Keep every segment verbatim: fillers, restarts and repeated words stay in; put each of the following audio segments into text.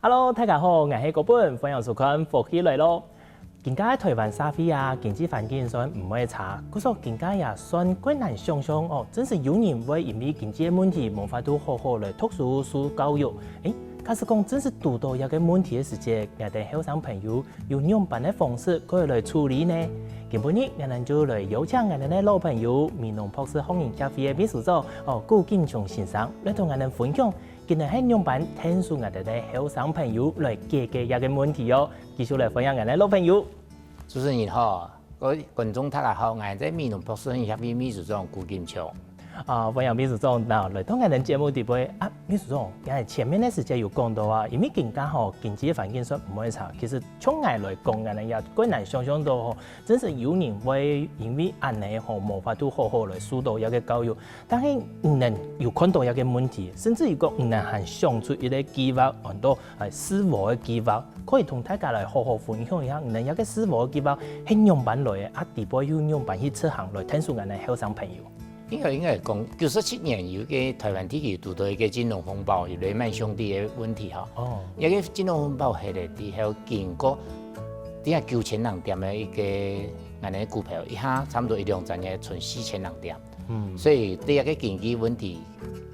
Hello，大家好，𠊎係國本，歡迎收看《福氣來了》。今下个臺灣社會啊，經濟環境算毋會差，故所今下也算較難想像哦，真實有人會因為經濟个問題無法度好好來讀書、受教育。誒，假使講真實堵著這個問題个時節，𠊎兜後生朋友有仰般个方式可以來處理呢？今晡日𠊎兜就來邀請𠊎兜个老朋友，美濃博士學人協會个秘書長哦，古錦松先生來同𠊎兜分享 今日係仰般𢯭手𠊎兜个後生朋友來解決這個問題哦。繼續來歡迎𠊎兜个老朋友。主持人好，各位觀眾大家好，𠊎係美濃博士學人協會秘書長古錦松。啊，歡迎秘書長，那來到𠊎兜節目裡背啊，秘書長，𠊎前面个時節有講著啊，因為今下吼經濟環境算毋會差，其實像𠊎來講，𠊎兜也較難想像著吼，真實有人會因為恁仔吼無法度好好來受著這個教育。 但係你兜有看著這個問題，甚至於講你兜還想出一個計畫，安到誒四和个計畫，可以同大家來好好分享一下，你兜這個四和个計畫係仰般來个，啊裡背又仰般去執行來𢯭手𠊎兜後生朋友。應該應該講，九十七年有一個臺灣地區堵著一個金融風暴，有雷曼兄弟个問題吼。哦，這個金融風暴下來之後，經過這九千零點个一個𠊎兜个股票，一下差毋多一兩站仔賰四千零點。 嗯，所以這個經濟問題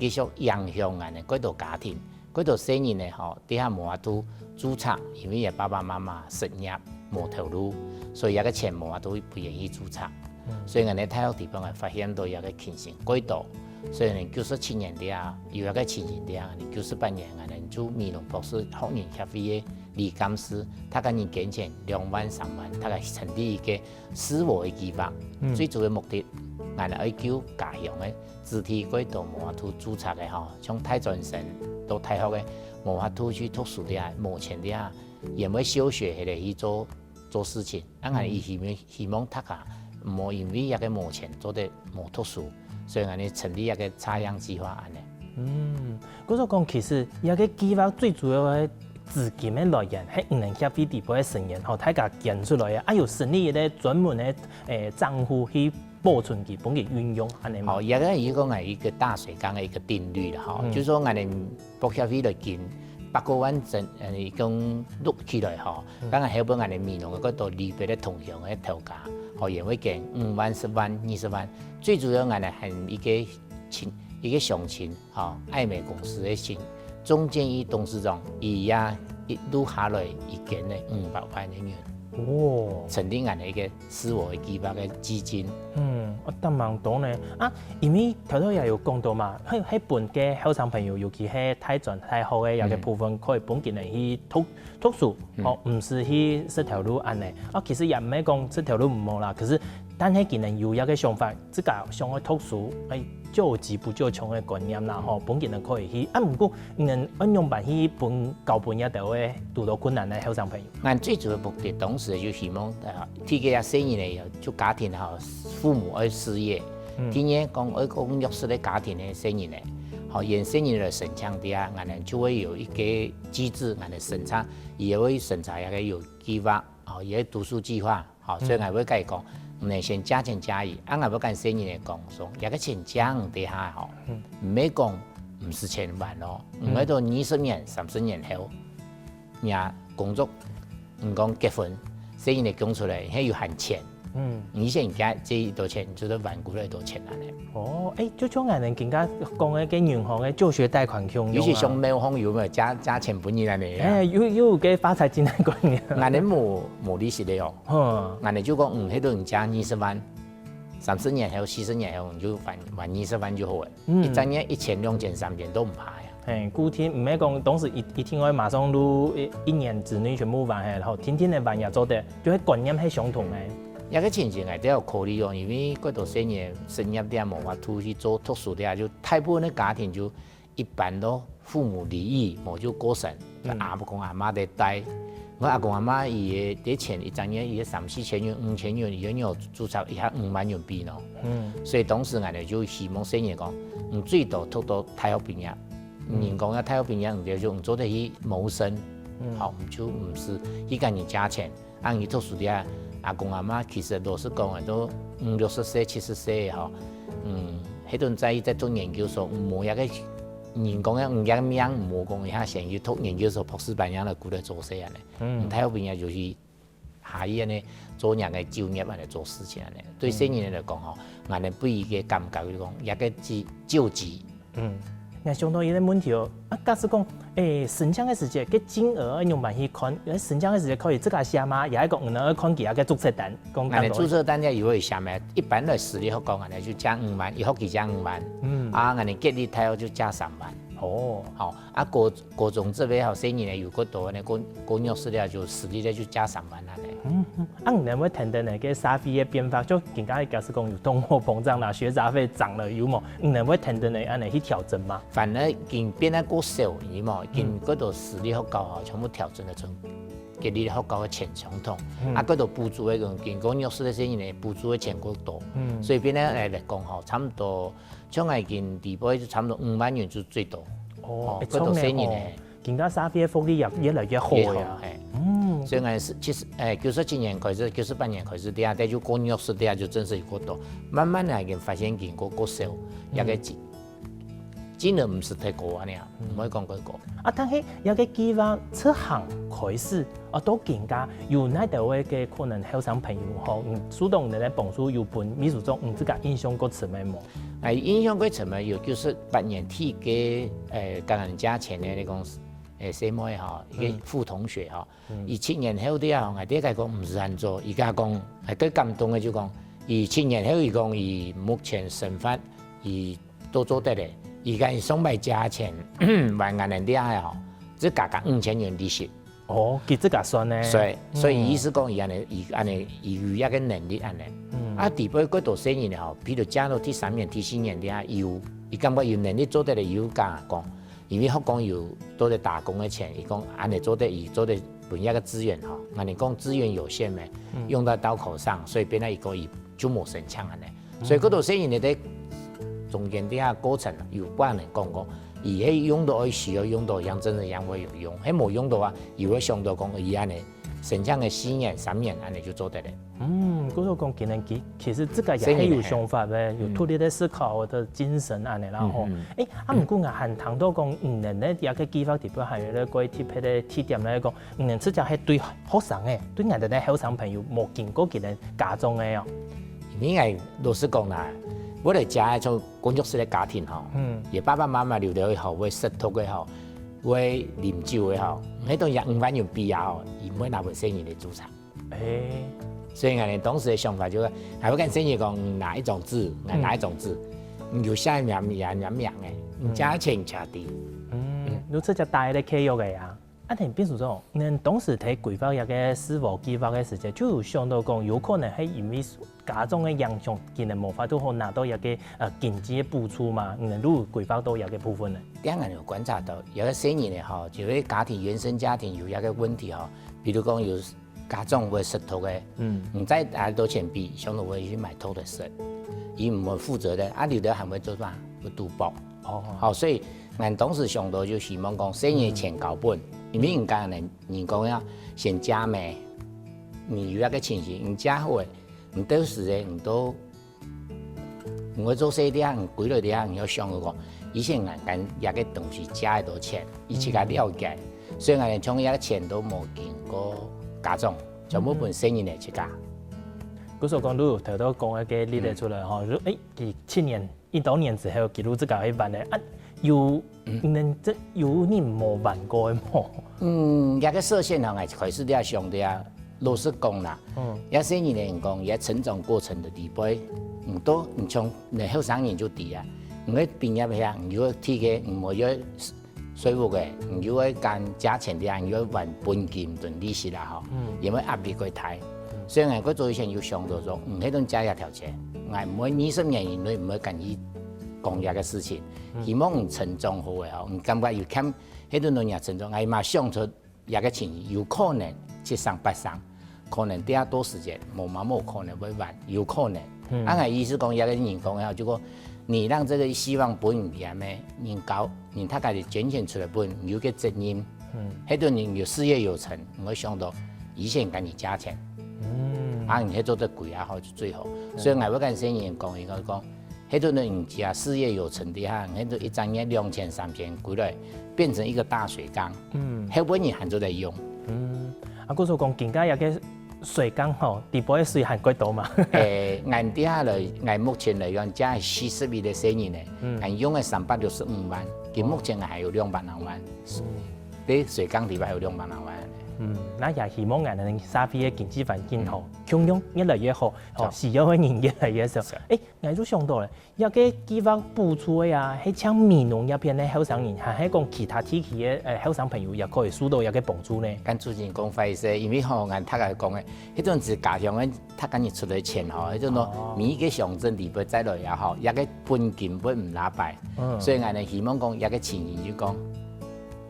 繼續影響𠊎兜个幾多家庭，幾多細人仔吼，這下無法度註冊，因為佢爸爸媽媽失業無頭路，所以這個錢無法度分佢去註冊。所以𠊎兜大學裡背𠊎發現著這個情形幾多，所以呢九十七年底啊，有這個情形底啊，九十八年𠊎兜就美濃博士學人協會个理監事，大家人捐錢兩萬三萬，大家成立一個 四和个計畫，最主要目的，𠊎兜愛救家鄉个子弟，過多無法度註冊个吼，像大專生到大學个無法度去讀書个啊，無錢个啊，也會休學下來去做做事情。啊𠊎兜希望希望大家毋好因為這個無錢做得無讀書，所以𠊎兜成立這個插秧計畫恁仔。嗯，故所講，其實這個計畫最主要个資金个來源，係你兜協會裡背个成員吼，大家捐出來个，啊有成立一個專門个誒帳戶去保存佢，分佢運用，恁仔嘛。哦，這個係講𠊎一個大水缸个一個定律啦吼，就係講𠊎兜博協會來捐百過萬整，呃，一共錄起來吼，當然還有分𠊎兜美濃个幾多里背个同鄉个頭家，吼，也會捐五萬、十萬、二十萬，最主要𠊎兜還一個親一個鄉親。 吼，艾美公司个新鍾建一董事長，佢也一路下來，佢捐了五百萬个銀，哦，成立𠊎兜一個四和个計畫个基金。嗯，哦，當蠻多呢。啊因為頭頭也有講著嘛，係係分个後生朋友，尤其係大專大學个這個部分，可以分佢兜去讀讀書，吼，毋使去食頭路恁仔。啊其實也毋係講食頭路毋好啦，可是但係佢兜有這個想法， 自家想愛讀書，哎，救急不救窮个觀念啦吼，分佢兜可以去。啊毋過你兜愛仰般去分交分這兜个堵著困難个後生朋友？𠊎最主要目的當時就希望，呃，提供啊細人仔，就家庭吼，父母愛事業，第二講愛講弱勢个家庭个細人仔，吼，因細人來申請个啊，𠊎兜就會有一個機制，𠊎兜審查，佢會審查這個有計畫，吼，佢个讀書計畫。 吼，所以𠊎會共佢講，你兜先借錢借佢，啊𠊎會共細人仔講說，這個錢借你兜下吼，毋係講毋使錢還哦，毋係到二十年、三十年後，若工作，你講結婚，細人仔降出來，係有還錢，嗯，你先借這一多錢，就係還過來一多錢恁仔。哦，誒，就像𠊎兜今下講个，該銀行个助學貸款共樣啊。尤其像廟方有無有借借錢分你恁仔啊？誒，有有該發財金个觀念。𠊎兜無無利息个哦。 吼，𠊎兜就講，嗯，該兜你借二十萬，三十年後、四十年後，你就還還二十萬就好了。一隻月一千、兩千、三千都毋怕呀。嘿，固定，毋係講當時一一定愛馬上入一一年之內全部還，嘿，吼，定定仔還也做得，就係觀念係相同个。這個情形𠊎兜愛考慮哦，因為幾多細人失業个無法度去做讀書个，就大部分个家庭就 一般都父母離異，無就過身，阿公阿嬤在帶。𠊎阿公阿嬤佢个錢一隻月，佢个三四千銀、五千銀，佢个有註冊一下五萬銀幣呢。所以當時𠊎兜就希望細人講，你最多讀到大學畢業，人講愛大學畢業，你就你做得去謀生，好，你就毋使去共人借錢。 恁樣讀書个啊，阿公阿嬤其實老實講啊，都五六十歲、七十歲吼，嗯，該陣在在讀研究所，無這個人講个，你个命毋好講一下先去讀研究所、博士班，然後過來做事恁呢。嗯，大學畢業就去下去恁呢做人个就業恁呢做事情恁呢。對細人仔來講吼，𠊎等不一个感覺就講，一个救救急。嗯，𠊎想到一个問題哦，啊，假使講，誒，申請个時節，个金額愛仰般去看？誒，申請个時節可以自家寫嗎？也係講，嗯，愛看佢个註冊單，講恁呢註冊單也有會寫咩？一般來私立學校，恁呢就借五萬，一學期借五萬。嗯，啊，恁呢國立大學就借三萬。哦，好，啊，高高中這邊吼，細人仔有過多呢，過過弱勢了就私立个就借三萬恁呢。嗯，啊，你會等等呢，个社會个變化，就更加假使講有通貨膨脹啦，學雜費漲了有無？你會等等呢，恁呢去調整嗎？反而已經變得過少，你無，已經過多私立學校吼，全部調整了成國立學校个錢相同，啊，過多補助个人，經過弱勢个細人仔補助个錢過多，所以變得來來講吼，差不多像𠊎今底背就差不多五萬元就最多。哦，哦，會著呢，過多細人仔。哦，今个社會福利也越來越好呀。越好，嘿。嗯。所以𠊎係，其實，誒，九十七年開始，九十八年開始，這下，就過弱勢，這下就真實有過多。慢慢來，已經發現已經過，過少，也个金，金額毋係太高啊，恁樣，毋會講過高。啊，但係這个計畫自行開始，啊，到今个有哪兜个可能後生朋友吼，嗯，受到你个幫助，有分秘書長你自家印象過深个無？ 𠊎印象過深个有九十八年底个，誒，感恩節前个，你講，誒，細妹吼，一个副同學吼，佢七年後了，𠊎第一个講毋係恁做，佢个講，還最感動个就講，佢七年後佢講佢目前生活，佢都做得了，佢講上擺借錢還𠊎等這个吼，只加加五千元利息。 哦，佢自家算呢。所以，所以意思講，佢恁呢，佢恁呢，佢有這个能力恁呢。啊，底背過多細人吼，譬如借到第三年、第四年了，佢有，佢感覺有能力做得了，佢有敢講，因為學校有做得打工个錢，佢講恁呢做得，佢做得分這个資源吼，𠊎等講資源有限咩，用到刀口上，所以變到佢講佢就無申請恁呢。 所以，過多細人仔在中間這个過程有可能講講，佢係用到愛需要用到，正真正正會有用，係無用到啊，佢會想到講，佢恁呢，申請个四年、三年恁呢就做得了。嗯，故所講，今日佢其實自家也係有想法个，有獨立个思考个精神恁呢啦吼。誒，啊，毋過𠊎還聽到講，嗯，恁呢這个計畫底背還有一个過特別个特點來講， 嗯，這隻係對學生个，對𠊎兜个後生朋友無經過佢等家長个哦。因為老實講啦，𠊎來自家个就工作室个家庭吼，嗯，佢爸爸媽媽留了以後，會食毒个吼，會啉酒个吼，該種也五萬元比啊吼，佢毋會拿分細人仔來注冊。誒，所以𠊎等當時个想法就係，還會跟細人講，你拿一張紙，𠊎拿一張紙，你有寫名名名名个，你加錢加的。嗯，如此就帶來契約个呀。 啊，你秘書長，你當時在規劃這个試模計畫个時節，就有想到講，有可能係因為家長个影響，佢等無法度好拿到這个，呃，經濟个補助嘛？你等有規劃到這个部分呢？當然有觀察到，有个細人仔吼，就係家庭，原生家庭有一个問題吼，比如講有家長會食毒个，嗯，你再拿多錢比，小朋友會去買毒來食，佢毋會負責任，啊，有个還會做啥？會賭博。 哦，好，所以𠊎當時想到就希望講，細人錢交分，因為人家呢，人講要先借咩，你有一个情形，你借好个，你到時个，你都，你會做事个，你歸來个，你要想講，以前人家這个東西借个多錢，佢自家了解，所以𠊎像這个錢都無經過家長，全部分細人仔自家。故所講，你有頭頭講个例子出來吼，就，誒，佢七年 一多年之後，佢就自家去辦个。啊，有，嗯，這有人無辦過个無？嗯，這个設限吼，𠊎開始這想的啊，老實講啦，嗯，這細人仔講，這成長過程个底背，你都，你像你後生人就知啊，你个畢業遐，你就提个，你無要 稅務个，你又愛跟借錢个，你又愛還本金同利息啦吼，嗯，因為壓力過大。嗯，所以𠊎過早以前有想到說，嗯，該種借這條錢，𠊎毋會二十年以內毋會跟佢講這个事情，嗯，希望你成長好个吼，你感覺有欠，該種人也成長，𠊎嘛想出這个情形，有可能七成八成。 可能第二多時間，無嘛無可能會還，有可能。嗯，啊，𠊎意思講，這个人講啊，就講你讓這个希望分人个咩，人搞，人大家就捐錢出來分，你有个責任。嗯，該種人有事業有成，你會想到以前跟你借錢。嗯，啊，你係做得貴啊，好就最好。所以𠊎會跟細人講，應該講，該種人家事業有成的哈，該種一隻月兩千、三千歸來，變成一個大水缸，嗯，後尾人還做得用。嗯，啊，故所講，今下這個水缸吼，底背个水還過多嘛？誒，𠊎這下來，𠊎目前來講，這四十一個細人呢，嗯，𠊎用个三百六十五萬，佢目前還有兩百零萬，對，水缸底背還有兩百零萬。嗯，那也希望𠊎等社會个經濟環境吼，共樣越來越好，吼，需要个人越來越少。誒， 𠊎就想到咧，這個計畫補助个啊，係像美濃這片个後生人，還係講其他地區个，呃，後生朋友也可以受到這個幫助呢？該主持人講壞勢，因為吼，𠊎頭先講个，該種係家鄉个，大家人出來錢吼，該種咯，哦，每一個鄉鎮裡背再來也好，這個本金會毋拉擺。嗯。所以𠊎呢希望講，這個情形就講，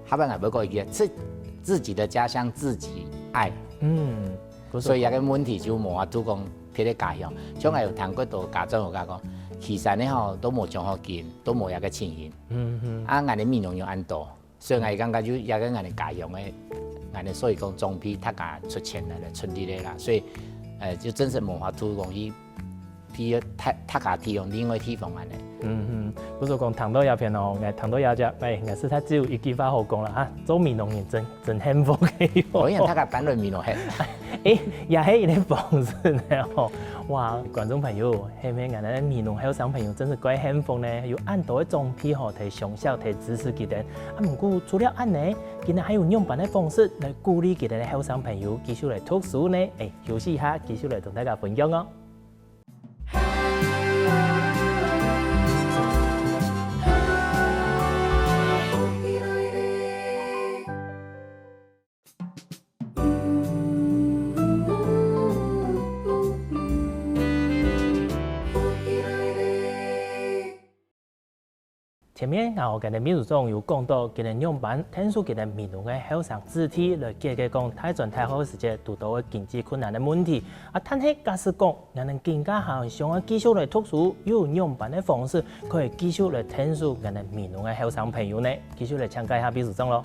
下擺𠊎會講一個，自，自己的家鄉自己愛。嗯。 所以這個問題就無法度講別个家鄉。像𠊎有聽過多家長有講，旗山个吼，都無獎學金，都無這個情形。嗯哼。啊，𠊎等美濃有恁多，所以𠊎感覺就這個𠊎等家鄉个，𠊎等所以講總比大家出錢來，來出力个啦。所以，呃，就真實無法度講去，去大，大家提供另外地方恁呢。嗯哼，故所講聽到這片哦，𠊎聽到這隻，哎，𠊎實在只有一句話好講啦，啊，做美濃人真 真幸福个喲。我想大家搬來美濃係。誒，也係一個方式呢吼。哇，觀眾朋友，係毋係𠊎等美濃後生朋友真係蓋幸福呢？有恁多个長輩吼，提相惜，提支持佢等。啊，毋過除了恁呢，今仔還有仰般个方式來鼓勵佢等个後生朋友繼續來讀書呢？誒，休息一下，繼續來同大家分享哦。 前面𠊎等秘書長有講到，佢等仰般𢯭手佢等美濃个後生子弟來解決講大專大學个時節堵到个經濟困難个問題。啊，但係假使講，𠊎等今下還想愛繼續來讀書，又有仰般个方式可以繼續來𢯭手𠊎等美濃个後生朋友呢？繼續來請教一下秘書長咯。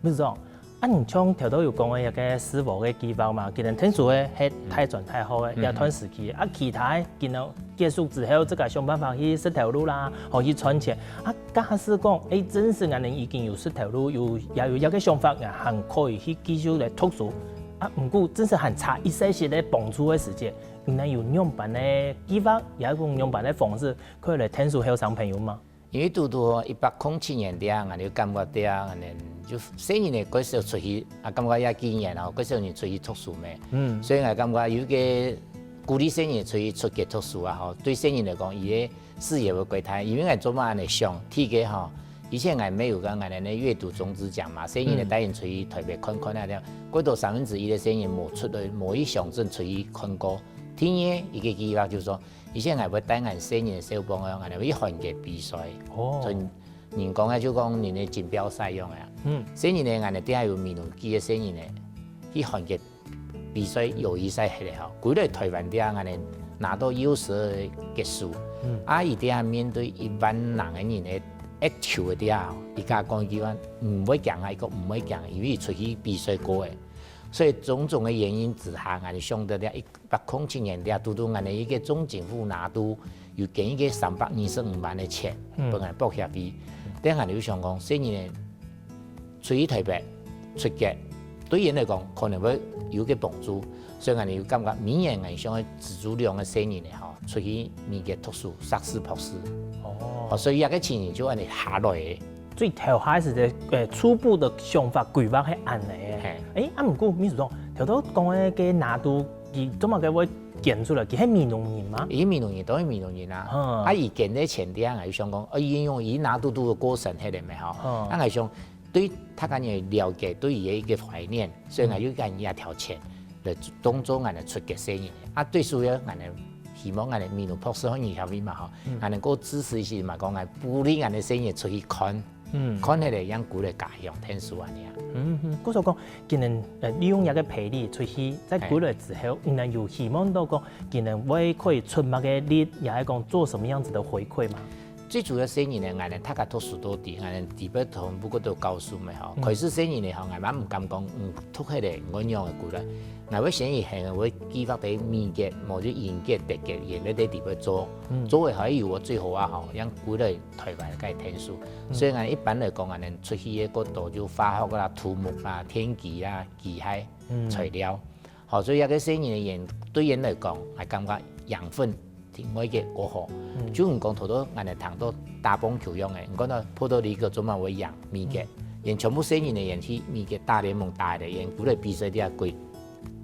秘書長， 啊，你像頭到有講个一個四五个計畫嘛，佢等𢯭手个係大專大學个這段時期，啊，其他个佢等結束之後，自家想辦法去食頭路啦，好去賺錢。啊，假使講，誒，真實𠊎等已經有食頭路，有，也有一個想法，也還可以去繼續來讀書。啊，毋過真實還差一些些个幫助个時節，你等有仰般个計畫，也係講仰般个方式，可以來𢯭手後生朋友嗎？ 因為堵堵一百空七年底啊，𠊎就感覺到啊，𠊎等就細人仔較少出去，啊，感覺也幾年哦，較少人出去讀書咩。嗯。所以𠊎感覺有一個鼓勵細人出去出國讀書啊，吼，對細人來講，佢个視野會較大。因為𠊎做麼恁樣想，第一個吼，以前𠊎乜有講𠊎等个閱讀種子獎嘛，細人仔帶人出去台北看看啊，這樣，過多三分之一个細人無出來，無去鄉鎮出去看過。第二，一個計畫就是說， 以前𠊎會帶𠊎細人个小朋友，𠊎會去韓國比賽。哦。像人講个就講人个錦標賽樣个啊。嗯。細人仔𠊎等這下有美濃籍个細人仔，去韓國比賽友誼賽忒个吼，歸來台灣這下𠊎等拿到優秀个結束。嗯。啊，佢這下面對一萬人个人个愛求个這下吼，佢敢講一句話，毋會驚啊，佢講毋會驚，因為佢出去比賽過个。所以種種个原因之下，𠊎就想到這一 百空七年底，堵堵𠊎等一個中經部拿督有捐一個三百二十五萬个錢，嗯。分𠊎博協會。但𠊎就想講，細人仔出去台北、出國，對佢來講可能會有個幫助，所以𠊎就感覺每年𠊎想愛資助兩個細人仔吼，出去美國讀書，碩士、博士。哦。哦，所以這個情形就恁樣下來个。 最頭下時个，呃，初步个想法規劃係恁樣个。嘿。誒，啊，毋過秘書長，頭頭講个該拿督，佢做麼个會捐出來？佢係美濃人嗎？佢美濃人，當然美濃人啊。嗯。啊，佢捐个前底啊，𠊎就想講，啊，佢用佢拿督督个過程係毋係吼？嗯。啊，𠊎想，對大家个了解，對佢个一個懷念，所以𠊎就捐這條錢，來當做𠊎个出國細人。啊，最主要𠊎个希望𠊎个美濃博士後人協會嘛吼，嗯。𠊎能夠支持一下嘛，講𠊎鼓勵𠊎个細人出去看。 嗯。看起來像歸來家鄉𢯭手恁樣。嗯哼，故所講，佢等，呃，利用這個培力出去，在歸來之後，你等有希望到講，佢等會可以出麼个力，也係講做什麼樣子的回饋嗎？最主要細人仔，𠊎等大家讀書都知，𠊎等特別同不過都教書个吼。嗯。開始細人仔吼，𠊎嘛毋敢講，嗯，讀起來，𠊎仰會過來。𠊎會先以後會計劃在美國，無就英國、德國，也在這地方做。嗯。做个還有我最好啊吼，讓過來台灣个天數。嗯。所以𠊎一般來講，𠊎等出去个過多就化學啦、土木啦、電機啦、機械、嗯。材料。 好，所以這個細人仔對𠊎來講，𠊎感覺養分另外一個過好。嗯。就毋講頭頭𠊎等談到打棒球樣个，你看到波多黎各做麼會贏美國，嗯。𠊎全部細人仔𠊎去美國大聯盟打个，𠊎過來比賽這下，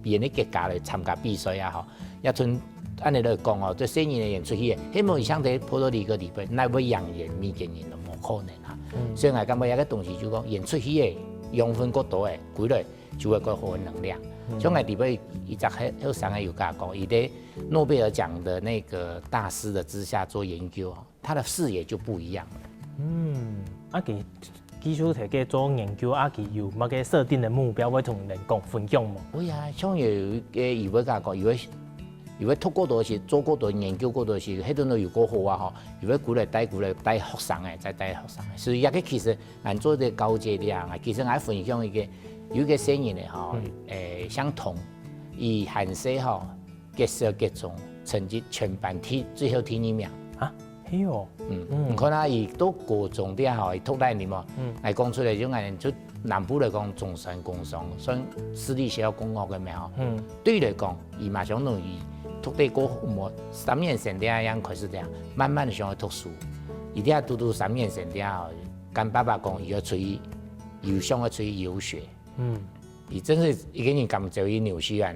比𠊎个國家來參加比賽啊吼。也像恁樣來講哦，這細人仔𠊎出去个，希望佢像在波多黎各地方，哪會贏𠊎美國人都無可能啊。嗯。所以𠊎感覺這個東西就講，𠊎出去个養分過多个，過來 就會有好个能量。嗯。像𠊎裡背一隻後，後生个有甲講，佢在諾貝爾獎的那個大師的之下做研究，他的視野就不一樣了。嗯，啊，佢繼續在該做研究，啊，佢有麼个設定的目標，會同人講分享無？會啊，像有一個佢會甲講，佢會，佢會讀過多書，做過多研究過多書，迄種都有過好啊吼，佢會鼓勵帶，鼓勵帶學生个，再帶學生个。所以這個其實 𠊎做个交接了啊，其實𠊎分享一個，有一個細人仔吼，嗯。誒，姓童，佢還細吼，國小國中成績全班第，最後第二名。啊，係哦。嗯，嗯。你看啊，佢到高中了吼，佢讀哪裡嘛？嗯。𠊎講出來就𠊎就南部來講，中山、工商，算私立學校共學个咩吼。嗯。對佢來講，佢嘛相當於讀得過，無三年生了樣開始了，慢慢想要讀書。佢這下讀讀三年生了吼， 跟爸爸講，佢要出去，佢想要出去遊學。嗯。佢真係一個人敢走去紐西蘭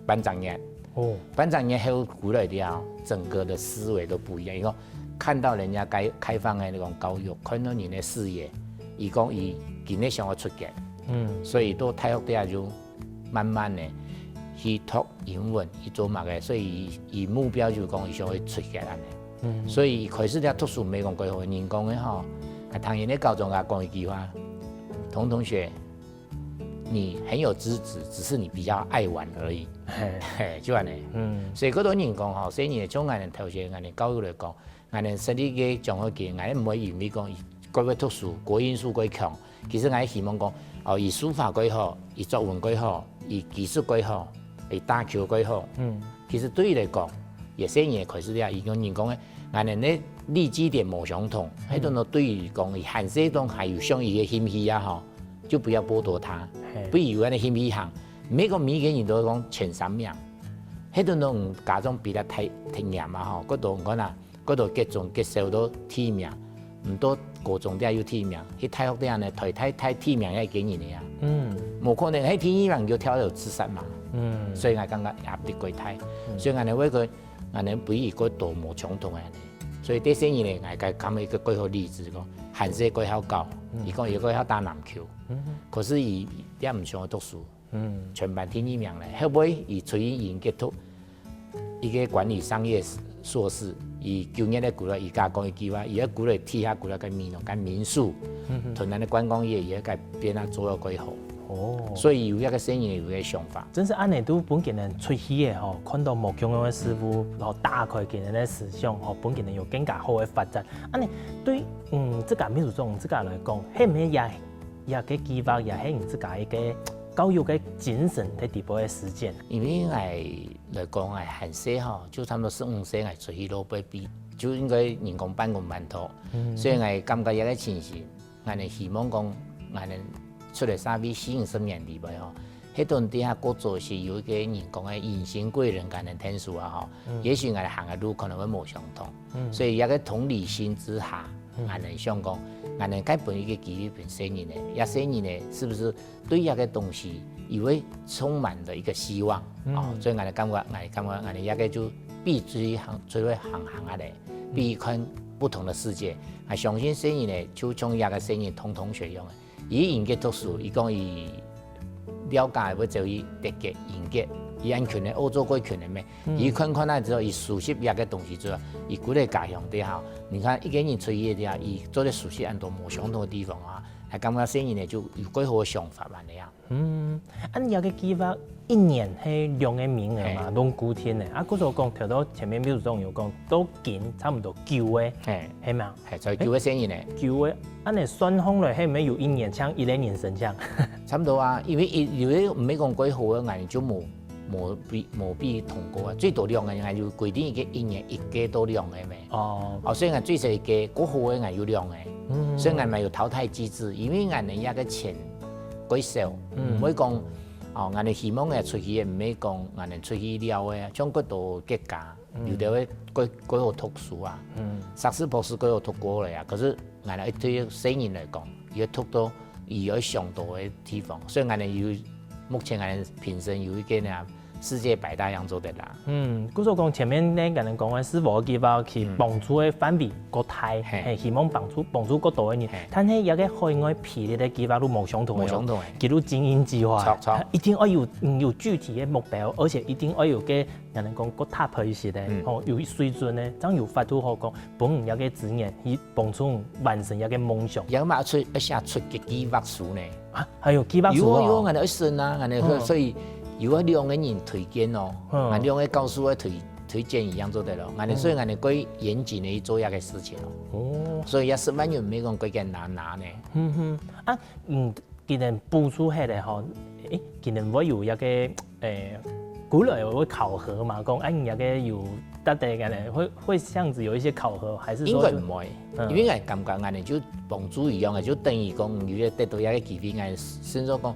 半隻月。哦。半隻月後回來了，整個的思維都不一樣。佢講看到人家開，開放的那種教育，看到人的視野，佢講佢今日想要出國。嗯。所以到大學底下就 慢慢个去讀英文，去做麼个，所以佢，佢目標就講佢想要出國恁樣。嗯。所以佢開始了讀書，毋係講過好，人講个吼，啊，唐人个高中啊講一句話，童同學，你很有資質，只是你比較愛玩而已。嘿。嘿，就恁樣。嗯。所以，好多人講吼，細人仔像𠊎等頭先𠊎等教育來講， 𠊎等設立个獎學金，𠊎毋會因為講佢過會讀書，國英數過強。其實𠊎希望講，哦，佢書法過好，佢作文過好，佢技術過好，佢打球過好。嗯。其實對佢來講，也細人仔開始了，佢講人講个，𠊎等个立基點無相同，嗯。迄種呢對佢講，佢還細種還有像佢个興趣啊吼，就不要剝奪他，嘿。不如有恁个興趣行。毋係講每個人都講前三名，迄種呢家長比較太，太嚴啊吼，過多你看啊， 過多國中、國小都第一名，毋到高中底下又第一名，去大學底下呢，台大第一名也係佢个人个啊。嗯。無可能，係第二名就跳樓自殺嘛。嗯。所以𠊎感覺壓力過大，嗯。所以𠊎呢會个，𠊎呢比佢過多無相同个呢。所以第四年呢，𠊎个感覺一個過好例子，講還細過曉教，嗯。佢講佢過曉打籃球，嗯哼。可是佢也毋想要讀書， 嗯。全班第二名咧，後尾佢出去英國讀一個管理商業碩士，佢九月个過來，佢甲講一句話，佢个過來底下過來个美濃个民宿，嗯哼。同咱个觀光業，佢个變啊做到過好。哦。所以有一個細人有一個想法。真係恁樣都分佢等出去个吼，看到無共樣个事物，然後打開佢等个思想吼，分佢等有更加好个發展。恁樣對，嗯，這個秘書長這個來講，係毋係也 這個計畫也係你自家一個教育个精神在底背个實踐。因為𠊎來講，𠊎還細吼，就差不多十五歲，𠊎出去落背比，就應該人講半工半讀。嗯。所以𠊎感覺這個情形，𠊎呢希望講，𠊎呢出來社會四五十年裡背吼，迄段底下過做係有一個人講个隱形貴人，𠊎呢天數啊吼，嗯。也許𠊎行个路可能會無相同。 嗯。所以這個同理心之下，嗯。𠊎等想講，𠊎等該分一個機會分細人仔，這細人仔是不是對這個東西，佢會充滿著一個希望，嗯。哦，所以𠊎等感覺，𠊎感覺𠊎等這個就比出去行，出去行行啊咧，嗯。比看不同的世界。𠊎相信細人仔就像這個細人童同學一樣个， 佢英國讀書，佢講佢了解會走去德國、英國，佢恁近个歐洲過近个咩？嗯。佢看看啊之後，佢熟悉這個東西之後，佢歸個家鄉底下，你看一個人出去个地方，佢做得熟悉恁多無相同个地方啊，還感覺細人仔就有過好个想法恁樣啊。嗯，恁樣个計畫一年係兩個名額嘛，嘿。攏固定个。啊，故所講，頭到前面秘書長有講，到今差毋多九個，嘿。係嘛？嘿，在九個細人呢。九個，恁呢算下來，係毋係有一年請一個人申請？差毋多啊，因為一，有个毋係講幾好个，𠊎就無，無被，無被通過啊。最多兩個人，𠊎就規定一個一年一個到兩個咩。哦。哦，所以𠊎最少一個，過好个𠊎有兩個。嗯。所以𠊎嘛有淘汰機制，因為𠊎个這個錢過少，嗯。毋會講，哦，𠊎希望个出去，毋係講𠊎出去了个，像幾多國家，嗯。有个會過，過好讀書啊，嗯。碩士、博士過好讀過了啊，可是 𠊎等對細人來講，佢讀到佢愛想到个地方，所以𠊎等有，目前𠊎等評審有一個呢世界百大樣做得啦。嗯，故所講前面呢，𠊎等講个是無計劃去幫助个範圍較大，嗯。嘿。嘿，希望幫助，幫助較多个人。嘿。但係這個海外培力个計劃都無相同个哦，無相同个。佢都精英計劃，著，著。一定愛有，嗯，有具體个目標，而且一定愛有个，𠊎等講較top一些个，嗯。吼，有水準个，正有法度好講，分你這個資源去 幫助完成這個夢想。也嘛出，而且出个計劃書呢。啊，還有計劃書哦。有啊，有啊，𠊎等愛審啊，𠊎等，嗯。所以有啊，兩個人推薦哦，嗯。啊，兩個教授个推，推薦一樣做得咯。𠊎等，嗯。所以𠊎等過嚴謹个去做這個事情哦。哦。所以這十萬元毋係講過簡單拿呢。嗯哼，啊，嗯， 既然補助下來吼，誒，既然會有一個，誒，鼓勵會考核嘛，講，哎，你這個有達到个呢，會，會這樣子有一些考核，還是說就，應該毋會，嗯。因為𠊎感覺恁呢就幫助一樣个，就等於講你得到一個機會，𠊎先說講，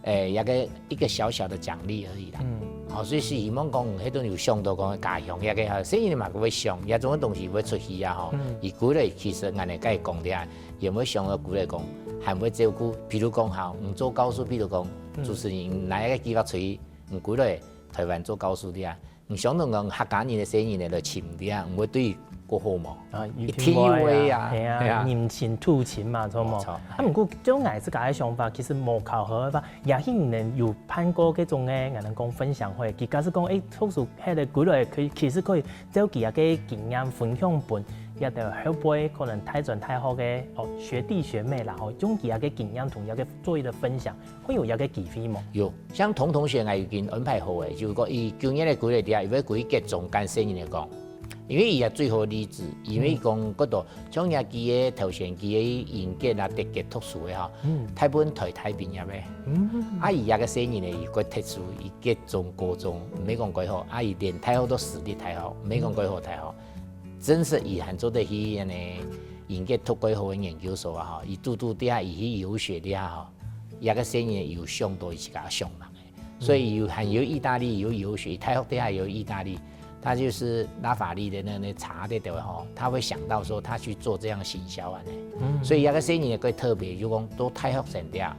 誒，一個，一個小小的獎勵而已啦。嗯。好，所以是希望講，迄種有想到講家鄉一個，細人嘛，佢會想，這種个東西會出去啊，吼。嗯。佢鼓勵，其實恁呢，該講的啊， 也會想到鼓勵講，還會照顧，比如講哈，你做教授，比如講，嗯。主持人拿一個計劃出去，你鼓勵台灣做教授的啊，你想到講客家人个細人呢來尋你啊，你會對佢過好無？啊，一定會啊，一定會啊，係啊，係啊。人親土親嘛，著無？無錯。啊，毋過照𠊎自家个想法，其實無考核个話，也許你有辦過這種个，𠊎等講分享會，佢假使講，誒，讀書下來歸來，可以，其實可以照佢个經驗分享分 這兜後輩可能大專大學个，哦，學弟學妹啦，吼，用佢个經驗同佢个做一個分享，會有一個機會無？有，像童同學，𠊎已經安排好个，就講佢九月个歸來底下，佢會歸國中間細人來講，因為佢也最好例子，因為講，嗯。覺得像佢个頭先佢个英國啊、德國讀書个吼，嗯。大部分台大畢業个。嗯。啊，佢个細人呢，佢个特殊，佢國中、高中，毋係講幾好，啊，佢連大學都私立大學，毋係講幾好大學。 真實佢還做得去恁呢，英國讀過好个研究所啊，吼，佢堵堵底下，佢去遊學底下，吼，這個細人有想到佢自家想望个，所以有，還有義大利，有遊學，大學底下有義大利，他就是拉法利的那，那茶的，對吧？吼，他會想到說他去做這樣行銷啊，呢。嗯。所以這個細人也特別，就講到大學生底下，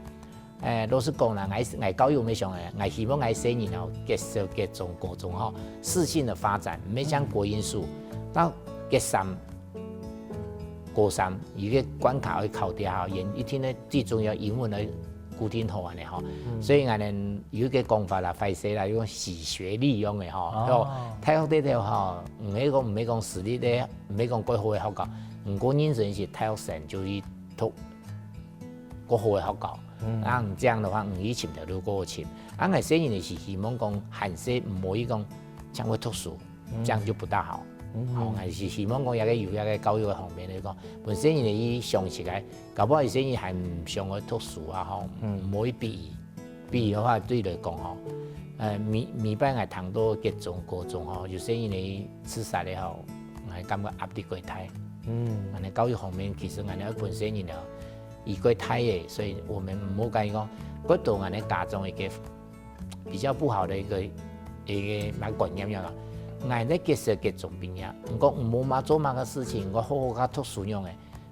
誒，老實講啦，𠊎，𠊎教育毋係想誒，𠊎希望𠊎細人吼，國小、國中、高中吼，適性个發展，毋係像國英數，到國三、高三，有個關卡愛考慮吼，英，一定呢，最重要英文愛固定好恁呢吼。嗯。所以𠊎等有一個講法啦，壞勢啦，用洗學歷用个吼，哦。就大學裡頭吼，毋係講，毋係講私立个，毋係講幾好个學校，毋過認真係大學生就去讀 較好个學校。嗯。啊，你這樣的話，你去尋頭路較好尋。啊，𠊎細人呢是希望講，還細毋好去講，淨會讀書，嗯。這樣就不大好。嗯。吼，𠊎是希望講，這個有這個教育个方面來講，分細人呢去想一下，搞不好有細人還毋想愛讀書啊，吼，嗯。毋好去逼佢。逼佢个話，對佢來講吼，呃，每，每擺𠊎聽到國中、高中吼，有細人呢自殺个吼，𠊎感覺壓力過大。嗯。恁呢教育方面，其實𠊎等愛分細人呢， 佢過大个，所以我們毋好甲佢講，過多恁呢家長一個比較不好的一個，一個蠻觀念樣啊。𠊎呢國小國中畢業，毋過毋好嘛做麼个事情，毋好好好讀書樣个，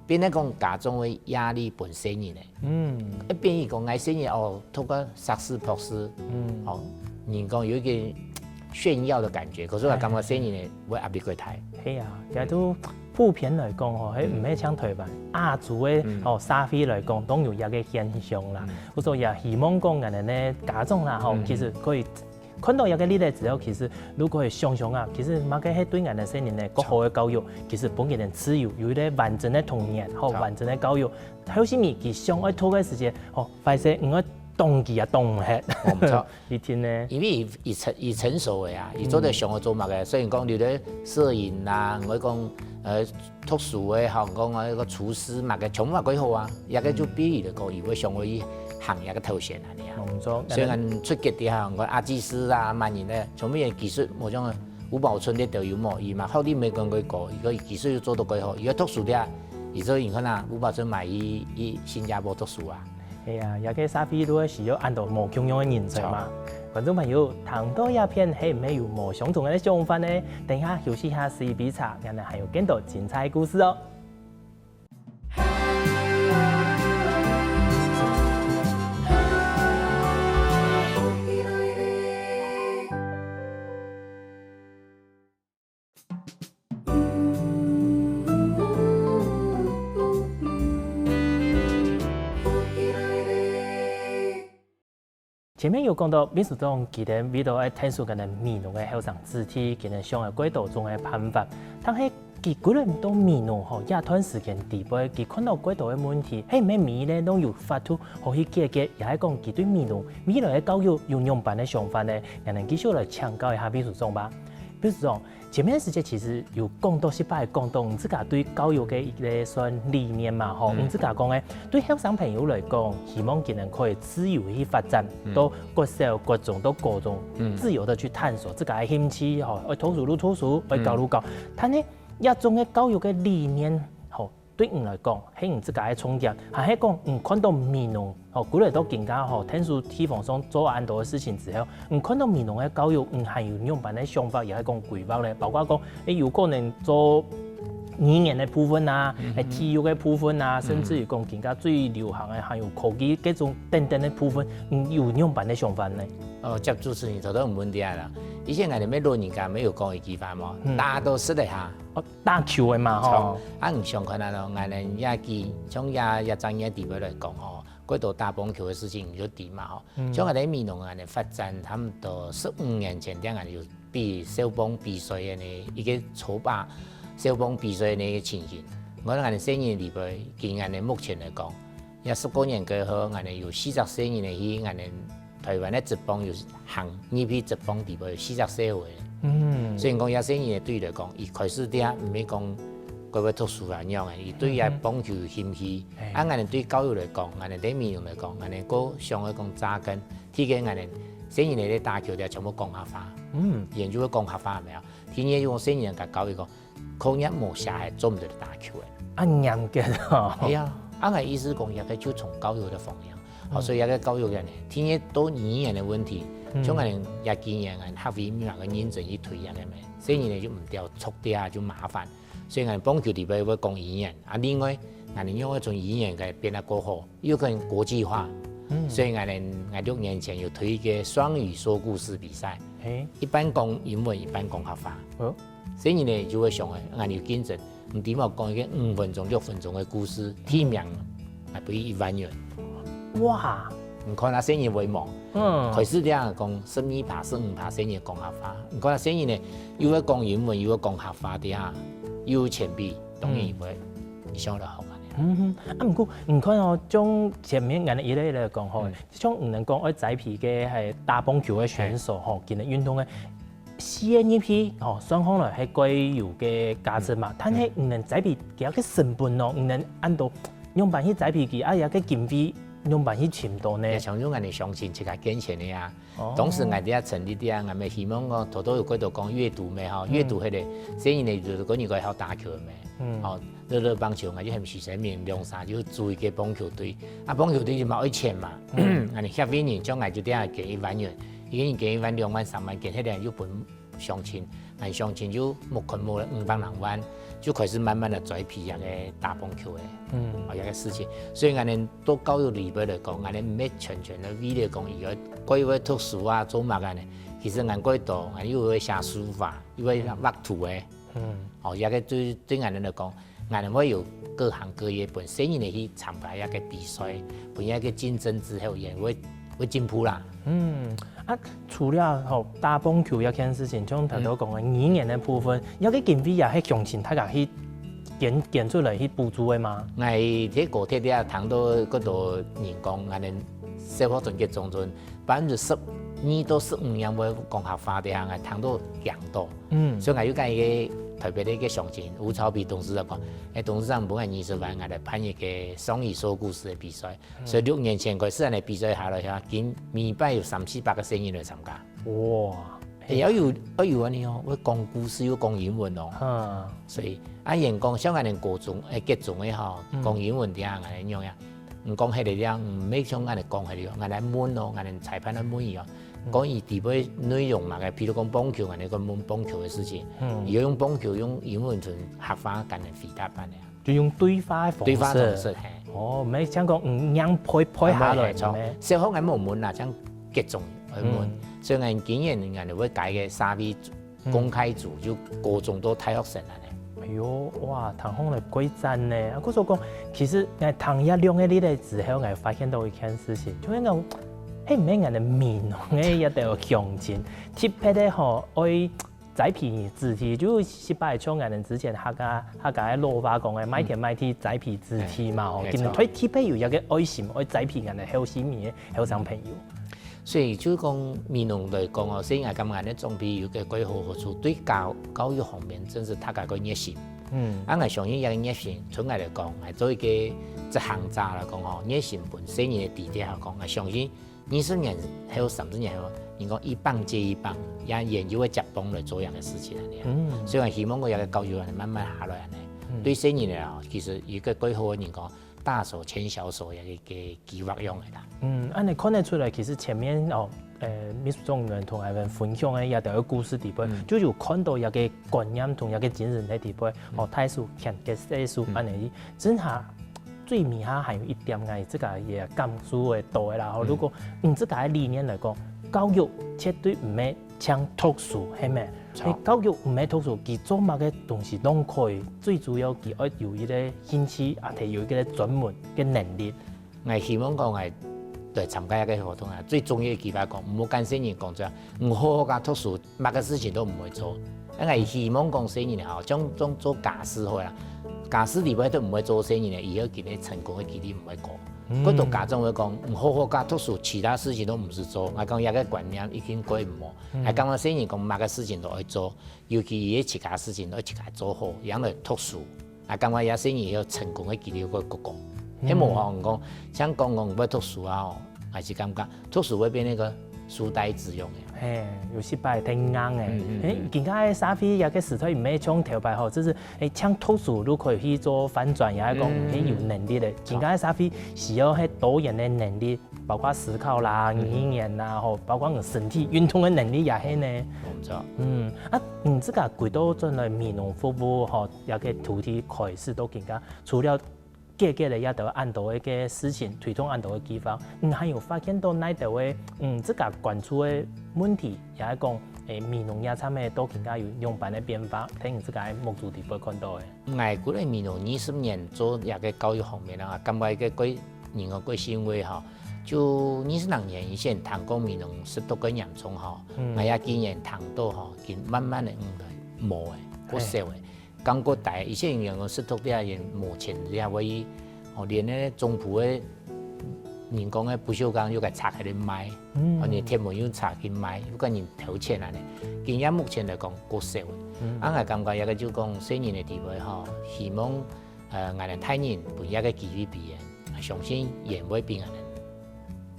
變成講家長个壓力分細人个。嗯。一變佢講𠊎細人哦，讀個碩士、博士，嗯。哦，人講有一個炫耀的感覺，可是𠊎感覺細人呢，會壓力過大。係啊，也都 普遍來講吼，係毋係像台灣亞洲个，嗯。吼，社會來講，當有一個現象啦。嗯。故所也希望講，𠊎等呢家長啦，吼，嗯。其實可以看到一個例子之後，其實如果係想想啊，其實麼个係對𠊎等細人呢，較好个教育，其實分佢等自由，有一個完整个童年，吼，著。完整个教育。還有係你佢想愛讀个時節，吼，壞勢，毋愛擋佢也擋毋核。無錯。一定呢。因為佢，佢成，佢成熟个啊，佢做得想愛做麼个，雖然講有兜攝影啊，𠊎講，呃，讀書个，吼，講个廚師麼个，全部嘛幾好啊，這个就比喻來講，佢會想愛去行這个頭銜啊，你啊。無錯。所以講出國个哈，講阿技師啊，麼人呢，全部个技術，無像吳寶春這兜有無，佢嘛學歷無講幾高，佢个技術又做到幾好，佢个讀書个，佢所以你看啊，吳寶春嘛去，去新加坡讀書啊。 係啊，這个社會都會需要恁多無共樣个人才嘛。觀眾朋友，聽到這片係毋係有無相同个想法呢？等一下休息一下，食一杯茶，𠊎等還有更多精彩故事哦。 前面有講到，秘書長佢兜為著愛𢯭手𠊎等美濃个後生子弟，佢兜想愛過多種个辦法。但係佢歸來到美濃吼，這段時間裡背，佢看到過多个問題，係毋係美濃呢，都有法度好去解決，也係講佢對美濃未來个教育有仰般个想法呢？𠊎等繼續來請教一下秘書長吧。秘書長， 前面時節其實有講到，係毋係講到你自家對教育个一個算理念嘛，吼，嗯。你自家講个，對後生朋友來講，希望佢等可以自由去發展，嗯。到國小、國中、到高中，嗯。自由的去探索自家个興趣，吼，愛讀書就讀書，愛教就教。嗯。但係這種个教育个理念，吼， 對你來講，係你自家个衝擊，還係講你看到美濃，吼，歸來到今下吼，𢯭手地方上做恁多个事情之後，你看到美濃个教育，你還有仰般个想法，也係講規劃呢？包括講，誒，有可能做語言个部分啊，嗯哼。誒，體育个部分啊，甚至於講今下最流行个，還有科技各種等等个部分，你有仰般个想法呢？哦，接主持人頭頭問題啊啦，以前𠊎等个老人家無有講一句話無，嗯。打到食得下。哦，打球个嘛，吼。著，啊，你想看啊咯，𠊎等這幾，像這，這隻月底背來講吼， 過多打棒球个事情你就知嘛吼。嗯。像𠊎等美濃恁呢發展，差不多十五年前，這樣就比少棒比賽个呢，一個籌辦少棒比賽个呢一個情形。𠊎等恁呢細人裡背，今恁呢目前來講，這十過年過後，恁呢有四隻細人呢去恁呢台灣个職棒有行入去職棒裡背有四隻細人。嗯。所以講，這細人呢對佢來講，佢開始這毋係講過會讀書啊樣个，佢對這棒球有興趣。 嘿。啊，𠊎等對教育來講，𠊎等對美濃來講，𠊎等過想愛講扎根，第一個𠊎等細人仔咧打球个全部講客話，嗯。佢等就會講客話，有無？第二個就講細人仔教育講，課業無寫係做毋得打球个。啊，嚴格哦。係啊，啊，𠊎意思講，這個就從教育个方向，哦，嗯。所以這個教育个呢，第二個到語言个問題，嗯。像𠊎等這幾年，𠊎等客委會嘛，認真去推這個咩，細人仔就毋曉讀个啊，就麻煩。 所以𠊎等棒球裡背會講語言，啊，另外，𠊎等用該種語言个變得過好，又更國際化。嗯。所以𠊎等，𠊎六年前有推一個雙語說故事比賽，嘿。一半講英文，一半講客話。哦。所以呢，就會想，𠊎等有競爭，毋知無講一個五分鐘、六分鐘个故事，提名，啊，分佢一萬元。哇！你看啊，細人會無？嗯。開始這樣講，十二趴、十五趴細人講客話。你看啊，細人呢，又會講英文，又會講客話，這下又有錢比，當然會，嗯。你想得好啊。嗯哼，啊，毋過你看哦，像前面𠊎等一類一類講吼，嗯。像你等講愛栽培个，係打棒球个選手吼，嘿。今日運動个，四個入去吼，算起來係過有个價值嘛。嗯。但係你等栽培佢个成本哦，你等恁多，仰般去栽培佢，啊，這個經費仰般去尋到呢？也像用𠊎等鄉親自家捐錢个啊。 哦。當時𠊎等也成立个啊，𠊎等希望講，頭頭有過多講閱讀咩吼，嗯。閱讀該個，細人仔就是講你講好打球咩，嗯。吼，樂樂棒球，𠊎就喊徐生明兩儕就組一個棒球隊，啊，棒球隊就嘛愛錢嘛，嗯。𠊎等協會人，像𠊎就這下捐一萬元，一個人捐一萬、兩萬、三萬，捐下來又分 鄉親，𠊎鄉親就募款募了五百零萬，就開始慢慢个栽培這個打棒球个，嗯。哦，這個事情。所以𠊎等到教育裡背來講，𠊎等毋係全全个為了講，佢愛過會讀書啊，做麼个呢？其實𠊎過多，𠊎又會寫書法，又會畫圖个。嗯。哦，這個對，對𠊎等來講， 𠊎等會有各行各業分細人仔去參加一個比賽，分一個競爭之後，佢會，會進步啦。嗯，啊，除了吼，打棒球這件事情，像頭頭講个語言个部分，嗯。這個經費也係相信大家去捐，捐出來去補助个嗎？𠊎在高鐵這聽到幾多人講，𠊎等小學轉國中陣，百分之十二到十五人會講客話，這下𠊎聽到驚到。嗯，所以𠊎有跟一個特別个一個鄉親吳朝皮董事長講，誒，董事長分𠊎二十萬，𠊎來辦一個雙語說故事个比賽。所以六年前開始，恁樣比賽下來，哈，今每擺有三四百個細人來參加。哇，誒，要有要有恁樣哦，會講故事又講英文哦。嗯，所以啊，人講像恁樣高中，誒，國中个吼，講英文這樣恁樣樣，你講迄個樣，毋係像恁樣講迄個，恁樣問哦，恁樣裁判來問佢哦，講佢底背內容嘛个，譬如講棒球，恁樣講問棒球个事情，嗯佢用棒球用英文同客話恁樣回答恁樣，就用對話个方式。對話方式係。哦，毋係像講嗯，樣配配下來，係，毋係。小學𠊎無問啦，像國中愛問嗯，所以𠊎今年𠊎會改个沙比公開組，就高中到大學生恁樣。哎喲，哇，聽起來蓋讚呢！啊，故所講，其實𠊎聽一兩個例子之後，𠊎發現到一件事情，就係講，誒，毋係𠊎个美濃个一條鄉親，特別个吼，愛栽培子弟，就係像𠊎等之前客家客家个老話講个，賣田賣地栽培子弟嘛，吼，嗯今日對特別有一個愛心，愛栽培𠊎等後生个後生朋友。所以就講美濃來講哦，所以𠊎感覺呢，長輩有個蓋好好處，對教教育方面真係大家个熱心。嗯，啊，𠊎相信這個熱心，對𠊎來講，𠊎做一個執行者來講吼，熱心本身个底底下講，𠊎相信二十年後、三十年後，人講一棒接一棒，也研究會接棒來做這樣个事情恁樣。嗯所以𠊎希望講這個教育恁樣慢慢下來恁樣，嗯對細人來講，其實有一個蓋好个人講，大手牽小手个一個計劃用个啦。嗯，恁樣看得出來，其實前面哦，呃，秘書長同𠊎等分享个這條故事底背，嗯就有看到一個觀念同一個精神在底背，哦，大手牽个細手，嗯恁樣，真下最尾下還有一點，𠊎自家也感受會到个啦。吼，嗯如果用自家个理念來講，教育絕對毋係像讀書，係無？著教育毋係讀書，佢做麼个東西都可以，最主要佢愛有一個興趣，啊，佢有一個專門个能力。 𠊎希望講𠊎來參加一個活動啊，最重要一句話講，毋好跟細人講這樣，你好好个讀書，麼个事情都毋會做。啊，𠊎希望講細人吼，像種做家事好啦，家事裡背都毋會做細人呢，以後佢个成功个機率毋會高。嗯過多家長會講，你好好个讀書，其他事情都毋使做。𠊎講這個觀念已經過毋好，嗯還感覺細人講麼个事情都愛做，尤其佢自家事情都愛自家做好，樣來讀書。 啊，感覺這細人有成功个機率會較高。嗯係無吼，你講像講講會讀書啊吼，還係感覺讀書會變那個書呆子用个。嘿，有時擺忒硬个。嗯嗯嘿，今个社會這個時代毋係像頭擺吼，就係誒，像讀書都可以去做翻轉，也係講嗯很有能力个。今个社會需要係多元个能力，包括思考啦、語言啦，吼，包括你身體運動个能力也係呢。我毋知道。嗯，啊，你自家歸到轉來美濃服務吼，這個土地開始到今个，除了解決了這兜恁多个事情，推動恁多个計畫，你還有發現到哪兜个，嗯，自家關注个問題，也係講，誒，美濃這站个到今个有仰般个變化，在你自家个目珠底背看到个。 𠊎過來美濃二十年做這個教育方面啊，感覺一個過，人个過欣慰吼。就二十零年以前，聽講美濃食毒个嚴重吼，嗯𠊎也今年聽到吼，佢慢慢个嗯無个，較少个，感覺大。以前人講食毒這人無錢這位，哦，連那中埔个人講个不鏽鋼又个拆開來賣。 嗯哦，你天門又拆去賣，又跟人偷錢啊呢。今日目前來講，較少。嗯啊，𠊎感覺這個就講細人个地位吼，希望呃，𠊎等大人分這個機會俾佢，相信佢會比𠊎等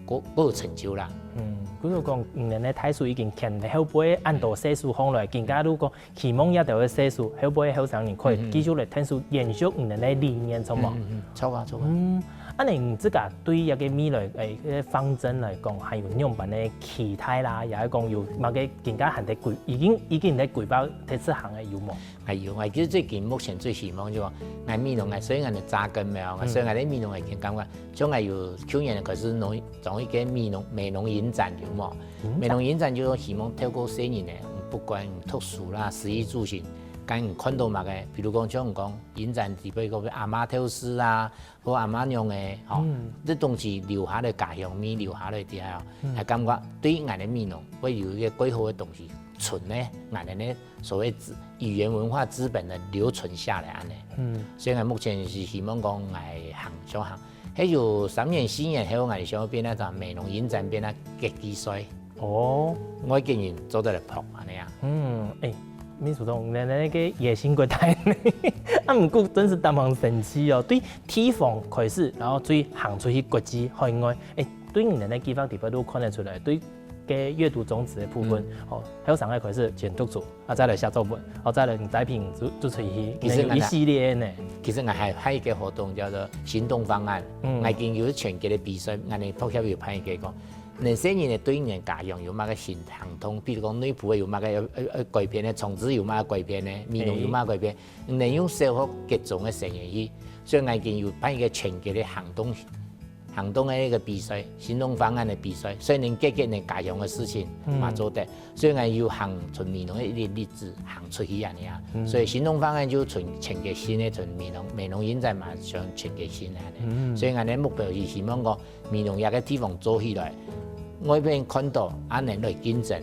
較較有成就啦。嗯，故所講，你等个大手已經牽後背恁多細手項來，今个如果希望這兜个細手，後背後生人可以繼續來𢯭手延續你等个理念，著無？嗯，著啊，著啊。嗯，恁樣你自家對這個未來誒，這個方針來講，還有仰般个期待啦，也係講有麼个今个還在規，已經已經在規劃在執行个有無？還有，𠊎其實最近目前最希望就講，𠊎美濃，𠊎雖然𠊎扎根沒有，所以𠊎在美濃已經感覺，像𠊎有去年開始農種一個美濃美濃影展有無？美濃影展就希望透過細人呢，不管讀書啦、食衣住行，跟你看到麼个，比如講像你講影展裡背个阿媽頭飾啊， 或阿媽娘个，吼，這東西留下來家鄉味，留下來底下，還感覺對𠊎个美濃會有一個較好个東西，存呢，𠊎个呢所謂資語言文化資本个留存下來恁樣。嗯，所以𠊎目前是希望講𠊎行想行，還有三年、四年後，𠊎想要變那種美濃影展，變那个比賽。哦，外國人做得來拍恁樣啊。嗯，哎，秘書長，你那个野心過大呢。啊，毋過真是當神奇哦。對地方開始，然後再行出去國際海外，哎，對你的計劃裡背都看得出來，對个閱讀種子的部分，哦，後生个開始先讀書，啊，再來寫作文，哦，再來你作品就就出去，其實有一系列呢。其實𠊎還還有一個活動叫做行動方案，嗯，𠊎已經有全國个比賽，𠊎等讀協有辦一個講，年輕人个對人家鄉有麼个新行動，比如講內埔个有麼个要要要改變个，從事有麼个改變个，美濃有麼个改變，能用小學、國中个生源去，所以𠊎已經有辦一個全國个行動。行動个一個比賽，行動方案个比賽，所以能解決你家鄉个事情嘛做得。所以𠊎有行出美濃个一個例子，行出去恁樣啊。所以行動方案就全全國性个，全美濃美濃影展嘛，像全國性个恁樣。所以𠊎个目標是希望講，美濃這個地方做起來，外面看到，啊，能來競爭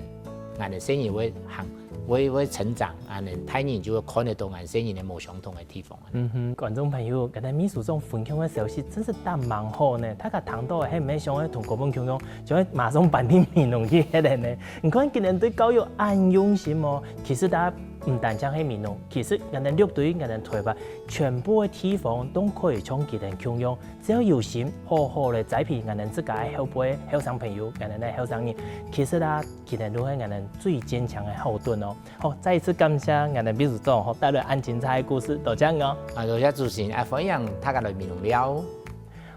，𠊎个生意會行，會會成長，啊，能大人就會看得到𠊎生意个無相同个地方。 嗯哼，觀眾朋友，剛才秘書長分享个消息真是當蠻好呢。大家聽到个係毋係想愛同哥本共樣，想愛馬上搬到美濃去个人呢？你看佢等對教育恁用心哦。其實大家毋單淨係美濃，其實𠊎等六堆、𠊎等臺北，全部个地方都可以像佢等共樣，只要有心，好好來栽培𠊎等自家个後輩、後生朋友、𠊎等个後生人，其實啊，佢等都係𠊎等最堅強个後盾哦。 好，再一次感謝𠊎等秘書長，好，帶來恁精彩个故事，多謝你哦。啊，多謝主持人，啊，歡迎大家來美濃尞。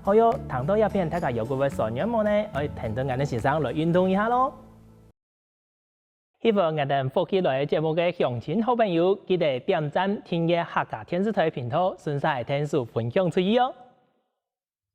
好喲，聽到這片大家有句話想仰無呢？愛跈等𠊎等先生來運動一下咯。喜歡𠊎等福氣來个節目个鄉親好朋友，記得點讚、訂閱客家電視台頻道，順續來𢯭手分享出去哦。